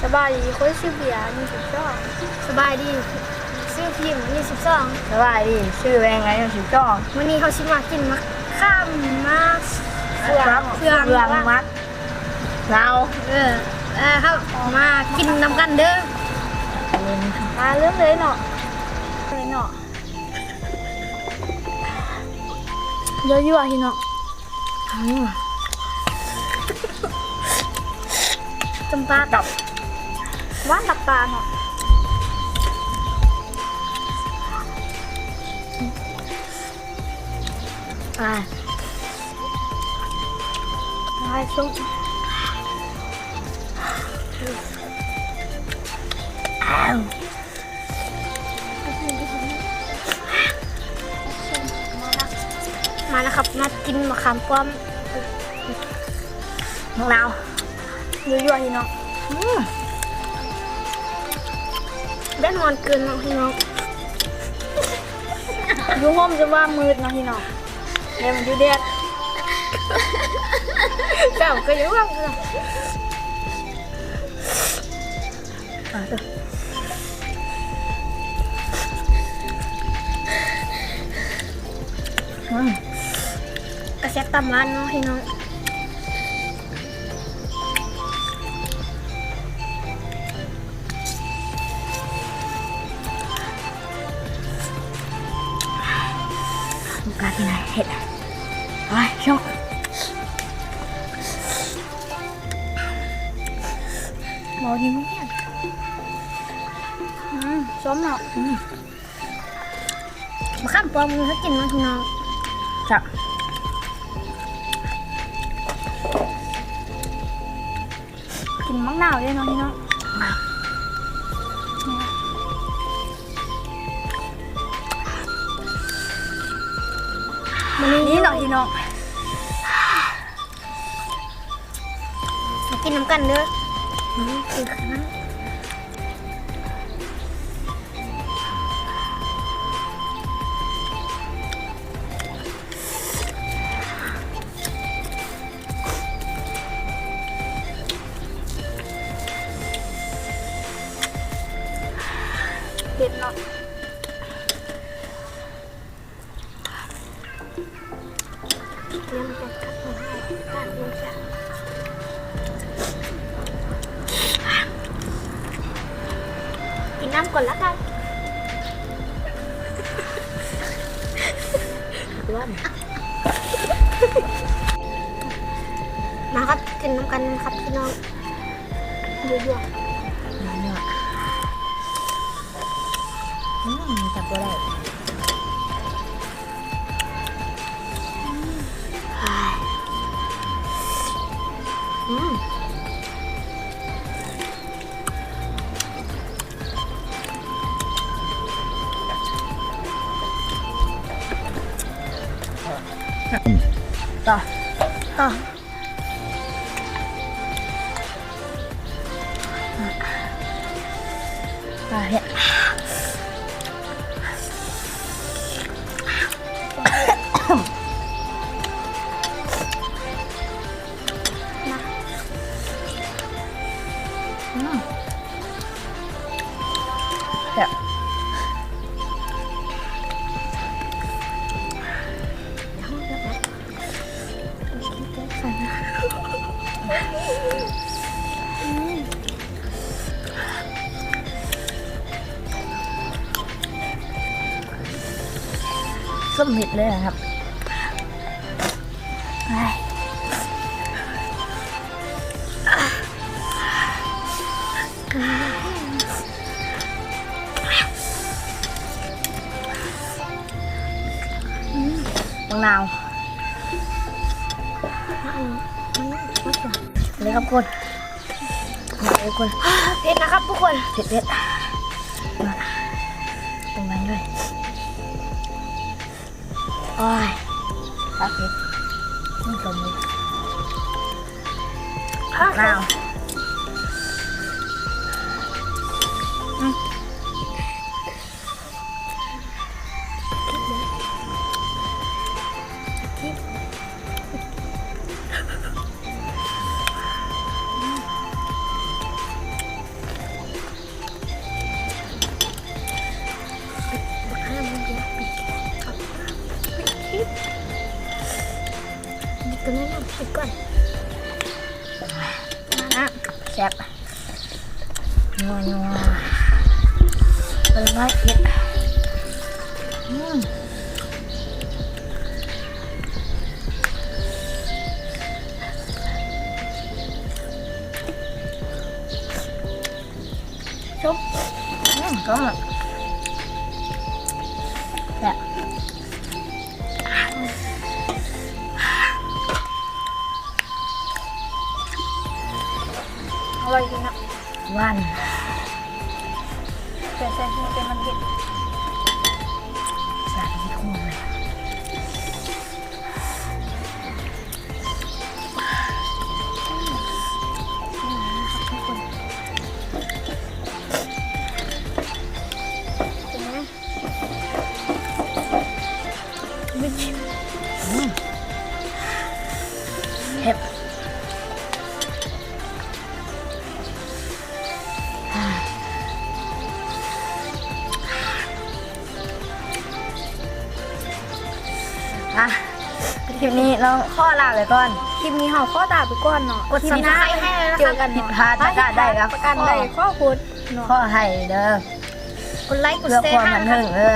ສະບາຍດີ ຂ້ອຍຊື່ເບຍ ອາຍຸສິບສອງ. ສະບາຍດີ ຊື່ພິມ ອາຍຸສິບສອງ. ສະບາຍດີ ຊື່ແວງ ອາຍຸສິບສອງ. ມື້ນີ້ເຮົາຊິມາກິນໝາກຂາມ ໝາກເຟືອງ ເຟືອງ ເຟືອງ ໝາກ ລາວ ເອີ ເອີ ເຮົາມາກິນນຳກັນເດີ. ມາເລີ່ມເລີຍເນາະ ເລີຍເນາະ. ຍົວໆ ພີ່ນ້ອງ. ອືມ ຈົມປາກ ຫວານຕັບປາເນາະ. ອ່າ ອ້າຍ ຊົມ ອ້າວ ມາແລ້ວຄັບ ມາກິນໝາກຂາມປ້ອມ ໝາກນາວ ຍົວໆ ພີ່ນ້ອງ. ອືມ ແດດຮ້ອນເກີນເນາະພີ່ນ້ອງ. ຢູ່ຮົ່ມຈະວ່າມືດເນາະພີ່ນ້ອງ ແຕ່ມັນຢູ່ແດດ ເຈົ້າກໍຢ່າວ່າ. ອ່າ ອືມ ກະແຊບຕາມບ້ານເນາະພີ່ນ້ອງ. ການກິນເຫັດ ໂອ້ຍ ຊົກ ເວົ້າດີບໍ່ແມ່ນ. ອືມ ສົ້ມເນາະ. ອືມ ມະຂາມປ້ອມ ເຮົາກິນເນາະພີ່ນ້ອງ. ຈ້ະ ກິນໝາກນາວເດ້ເນາະພີ່ນ້ອງ. ມື້ນີ້ເນາະພີ່ນ້ອງ. ມາກິນນຳກັນເດີ. ອືມ ກິນຂ້າວ ເຜັດເນາະ. ກິນນ້ຳກ່ອນລະກັນ. ມາຄັບ ກິນນຳກັນຄັບພີ່ນ້ອງ. ຍົວໆ ອືມ ຈັບບໍ່ໄດ້. ອືມ ອືມ ຕໍ່ ຕໍ່. ອືມ ແຊບ. ສົ້ມເຜັດເລີຍນະຄັບ. ອືມ ໝາກນາວ ນີ້ຄັບທຸກຄົນ ນີ້ທຸກຄົນ. ເຜັດນະຄັບທຸກຄົນ ເຜັດໆ ມາ ຕົງໄວ້ເລີຍ. ໂອ້ຍ ຄັກເດ ມັນກໍມີ ຄັກ ໜາວ ອືມ ຄິດເດ້ ຄິດ ອືມ. ແຊບ ນົວໆ ເອີ ມາເຮັດ ອືມ ຊຸບ ອືມ ກໍ ແຊບ ອະຮ່ອຍດີເນາະ ຫວານ ແຕ່ໃສ່ເຫັດ ແຕ່ມັນເຜັດ ສາດເຫັດຫອມເລີຍ. ເປັນໄງ? ອືມ ເຜັດ ອ່ະ ຄລິບນີ້ລອງຂໍລາໄປກ່ອນ ຄລິບນີ້ເຮົາຂໍລາໄປກ່ອນເນາະ ກົດໂຄສະນາ ໃຫ້ແລ້ວນະ ເຈີກັນເນາະ ຜິດພາດປະການໃດກໍ ປະການໃດຂໍໂທດເນາະ ຂໍໃຫ້ເດີ ກົດໄລກົດແຊ ເພື່ອຄວາມບັນເທີງເດີ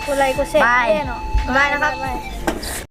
ກົດໄລກົດແຊ ບາຍ ເນາະ ບາຍ ບາຍນະຄັບ ບາຍ ບາຍ.